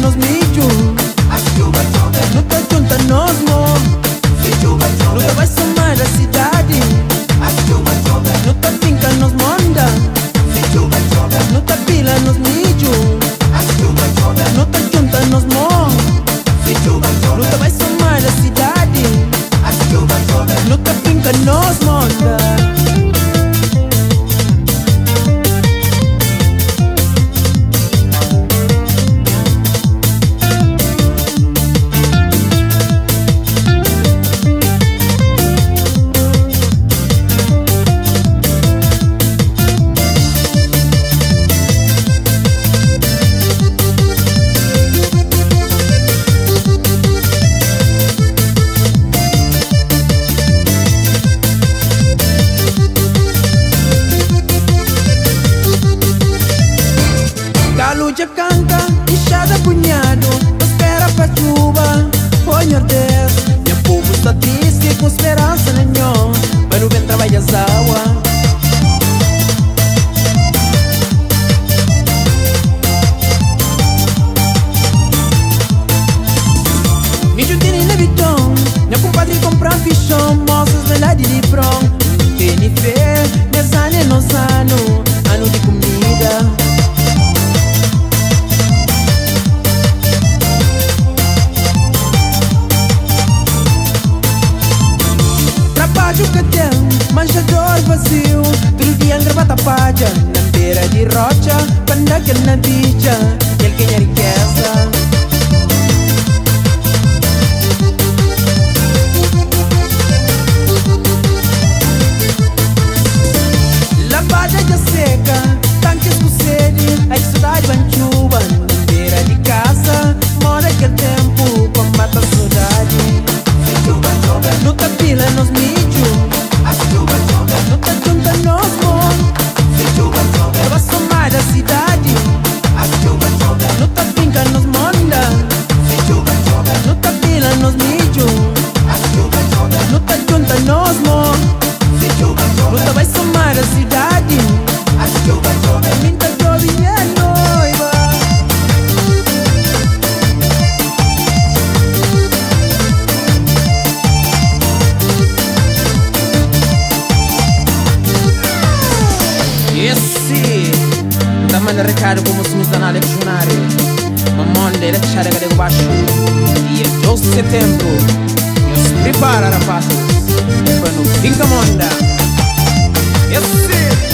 nos midju, nu ta djunta nos mo. Nu ta bai somada sidadi, nu ta finka nos monda. Nu ta pila nos midju, nu ta djunta nos mo. Nu ta bai somada sidadi, nu ta finka nos monda. Galu dja kanta, inxada punhadu, ta spera pa txuba, oh Nhordés. Nha povu sta tristi ku speransa na nho, pa nu ben trabadja azaua. Midju tene na biton, nha kumpadri konpra-m fixon, mosas na la di libron. N tene fé, nes anu é nos anu, anu di kumida. Trabadju ka ten, manjador vaziu. Tudu dia N grabata padja na bera di rotxa pa N da kel nabidja, kel k'é nha rikeza. Labada dja seka, tankis ku sedi, ai ki sodadi ba ntxuba na bera di kasa, moda kel tenpu pa mata sodadi. Nu ta pila nos midju, nu ta djunta nos mo, pa somada sidadi. Nu ta finka nos monda, nu ta pila nos midju, nu ta djunta nos mo, nu ta bai somada sidadi. Mi N ta djobe nha noiba. Esse ta manda recado pa mocinhos da Nada Diccionário. Mamonda é da Txada Galego Baixo. Dia 12 de setembro. Nhos prepara, rapazes, pa nu finka monda. Esse.